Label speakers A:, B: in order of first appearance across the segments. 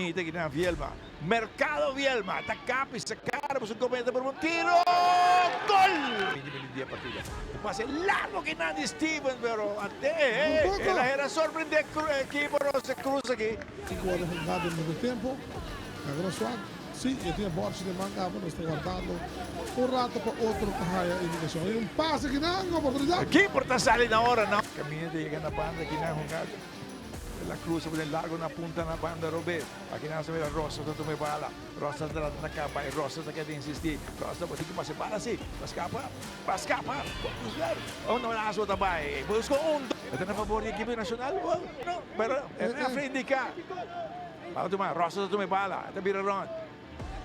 A: Bonita aki na Vielma. Mercado Vielma ta kapi sa cara pa su cometa por un tiro. Gol! 20 minuut di e partida. Un pase largo aki na di Steven pero ante el a hera sorprende ekipo Jose Cruz aki.
B: Cinco ora hunga den medio tempo. Laga nos wak. Si, e tin e borchi den man caba. Nos ta wardando un rato pa otro ta haya indicacion. Y un pase aki nan, oportunidad.
A: Keeper ta sali na ora nan. Caminda ta yega na banda aki nan hunga. La Cruz a pone largo na punta na banda robes. Aki nan sa mira Rosa ta tuma e bala. Rosa ta trata na caba y Rosa ta keda insisti. Rosa bo tin ki pasa e bala si. Pa scapa, pa scapa. Oh no, Lazo ta bay. Busca un. E ta na favor di ekipo nacional. Oh no, pero e refri indica. Bala tuma, Rosa ta tuma e bala. E ta bira rond.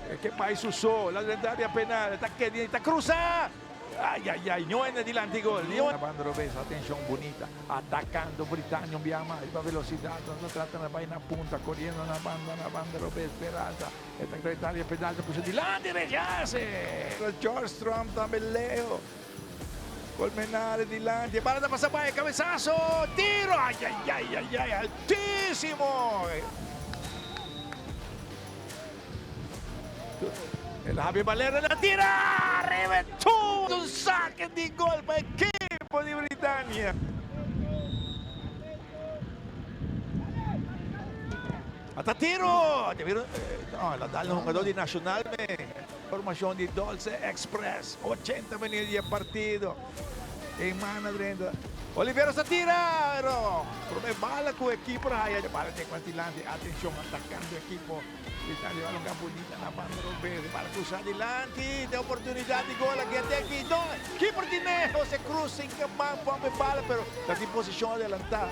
A: E ke bay su so. La drenta area penal. E ta keda y ta cruza. Ay ay ay, no enda dilanti gol. Na banda robes, atencion bunita. Atacando Britannia un bia mas riba velocidad. Nos ta trata na bay na punta, coriendo na banda, na banda robes. Peralta, e ta trata Italia, Peralta puso dilanti, rechace! George Trump tambe Leo. Colmenares dilanti, e bala ta pasa bay, cabezazo, tiro, ay ay ay ay ay, altísimo! El Javier Valero la tira, reventó un saque di gol pa equipo di Britannia. Ata tiro! No, la dal un jugador di Nacional me. Formacion di Dolce Express, 80 minuut di e partido. E man adentro. Oliveros a tira, pero prome bala cu equipo haya. Bala den cuantilante, atencion, atacando equipo. Italia balon ka bunita na banda robes. Bala cruza dilanti, tin oportunidad di gol aki ate aki. No, keeper tin e Jose Cruz sin ke man pump e bala, pero ta tin posicion adelanta.